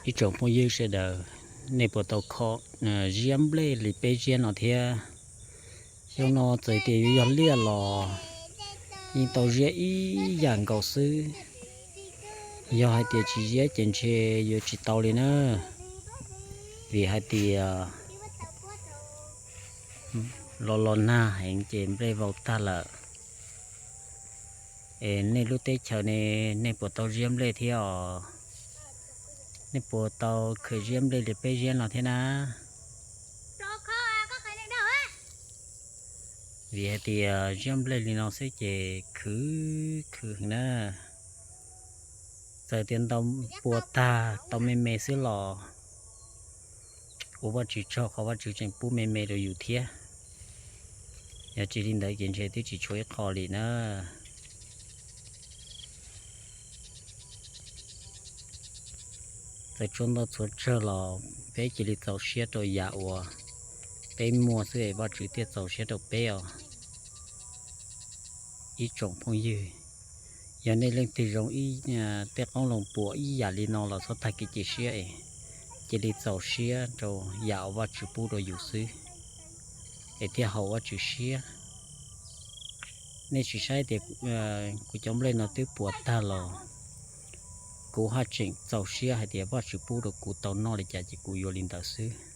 Ib tsoom phooj ywg sawv daws, nej puas tau kho ziab nplej li peb ziab no thiab? Xyoo no txawm tias yuav yog liaj los yeej tau ziab ib yam nkaus xwb. Yog hais tias tsis ziab ces ntshe yuav tsis tau li na, vim hais tias los los nag heev ces nplej vau tag lawm. Es nej lub teb chaws ne, nej puas tau ziab nplej thiab os? Nej puas tau khwv ziab nplej li peb ziab no thiab na? Vim hais tias ziab nplej li no xwb ces khwv khwv heev na. Txawm tias ntau puas tag tau me me xwb los ua Vajtswv tsaug qhov Vajtswv tseem pub me me rau yus thiab. Yog tsis li ntawd ces ntshe twb tsis tshuav ib qho li na. Txawm tshuav ntau tshuav tsawg los peb cia li txaus siab rau yam uas peb muaj xwb es Vajtswv thiaj txaus siab rau peb os. Ib tsoom phooj ywg, yog nej leej twg zoo ib tej qoob loo puas ib yam li no los txhob tag kev cia siab es cia li txaus siab rau yam uas Vajtswv pub rau yus xwb, es thiaj haum Vajtswv siab. Nej sim saib tias kuv cov nplej no twb puas tag los kuv haj tseem txaus siab hais tias Vajtswv pub rau kuv tau noj li cas ces kuv yuav li ntawd xwb.